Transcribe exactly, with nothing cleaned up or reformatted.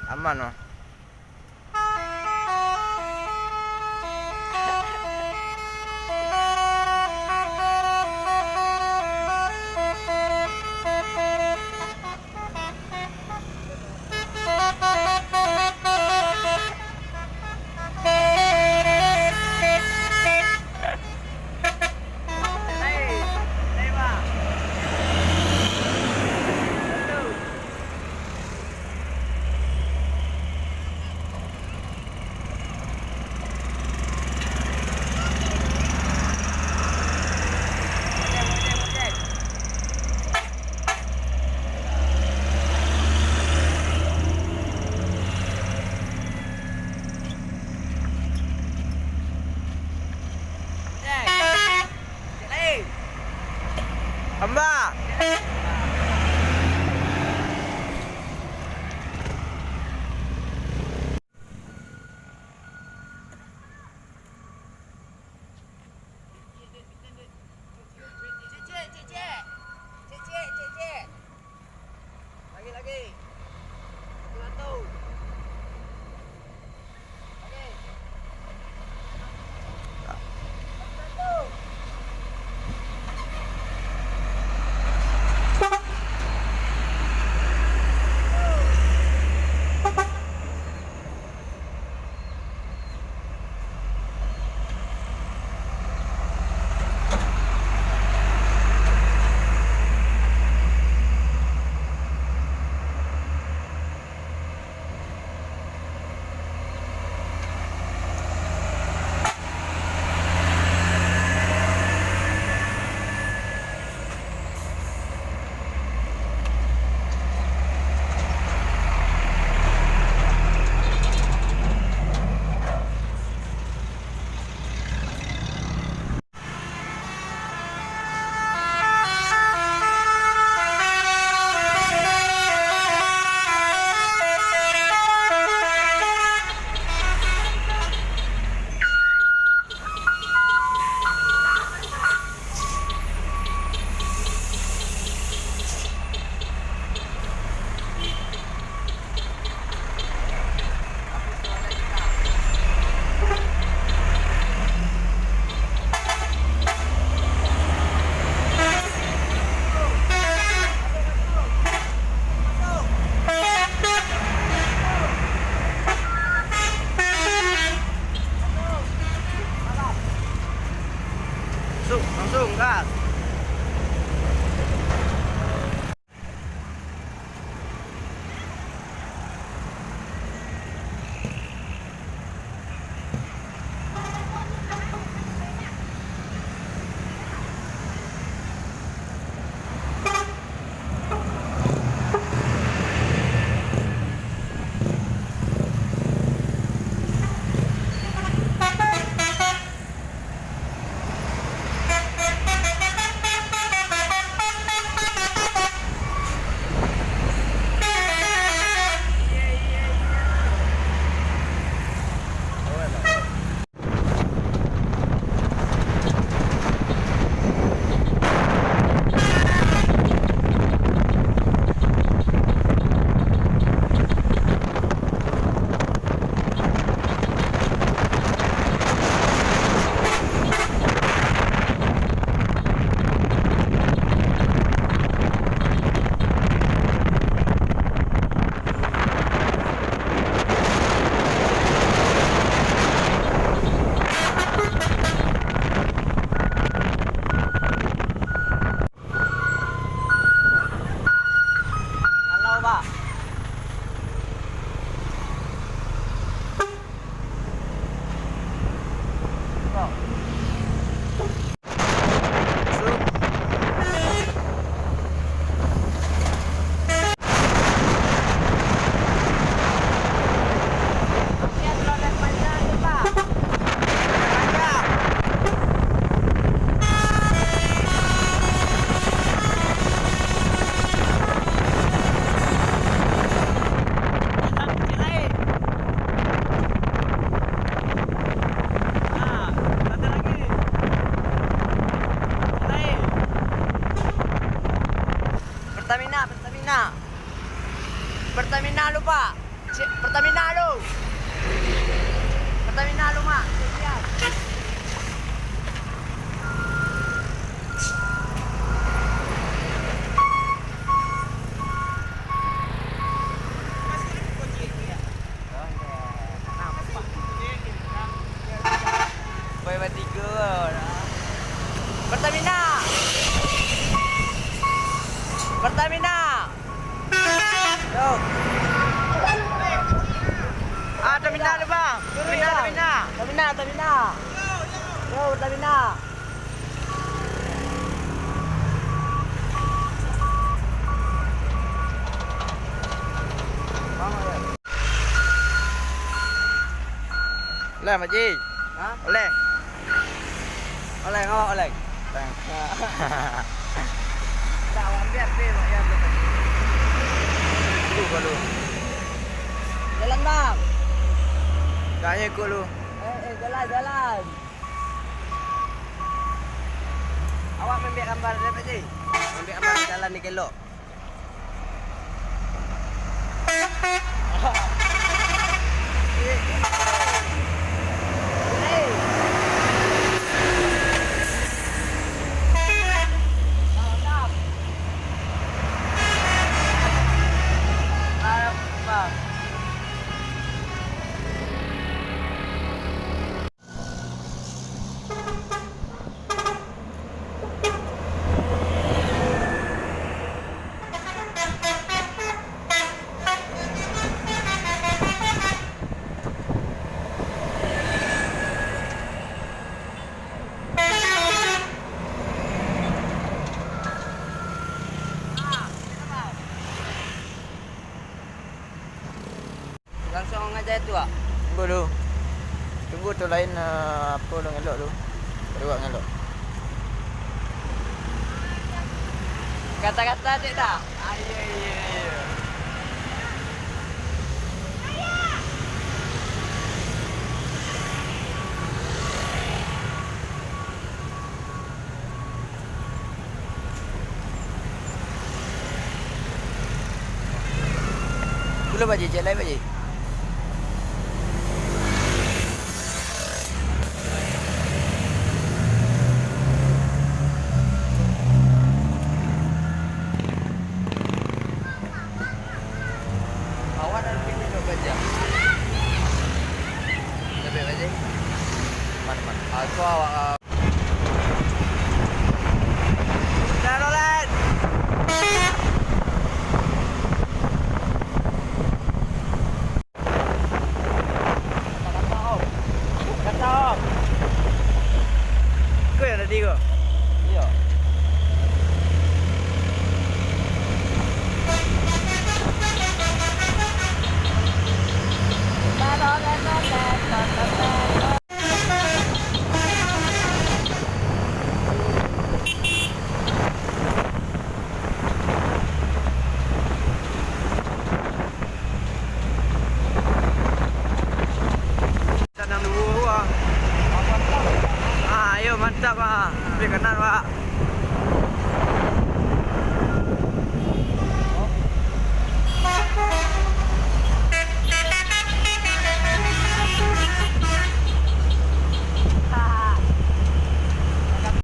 Aman mah. Amba. Lagi, lagi. Satu ratus. Lagi. Satu ratus. Langsung, langsung gas. Kalau, Pak. Pertamina, Pertamina. Pertamina lupa. Cek Pertamina lu. Pertamina lu, Mak. Cek dia. Pertamina. Pertamina. Yo. Ah, Pertamina tu, Bang. Pertamina, Pertamina. Pertamina, Pertamina. Yo, Pertamina. Lah, Pak Ji. Hah? Oleng. Oleng, awak oleng. Oleng. Tak, awak ambil api, Mak, ya, ambil api. Dulu, dulu. Jalan, Bang. Dah, ayo ikut lu. Eh, eh, jalan, jalan. Awak ambil gambar dia, Pak Ji. Ambil gambar jalan ni kelok. Langsung ngajak tu, ah? Tunggu dulu. Tunggu tu lain, eh, apo lu ngelok tu. Baru awak ngelok. Kata-kata cek dah. Ayo, ayo, ayo. Dulu, Pak Ji, cek lai, Pak Ji. Awan ada pintu dua jam. Lebih, Pak Ji. Mana, mana? Aku awak, ah,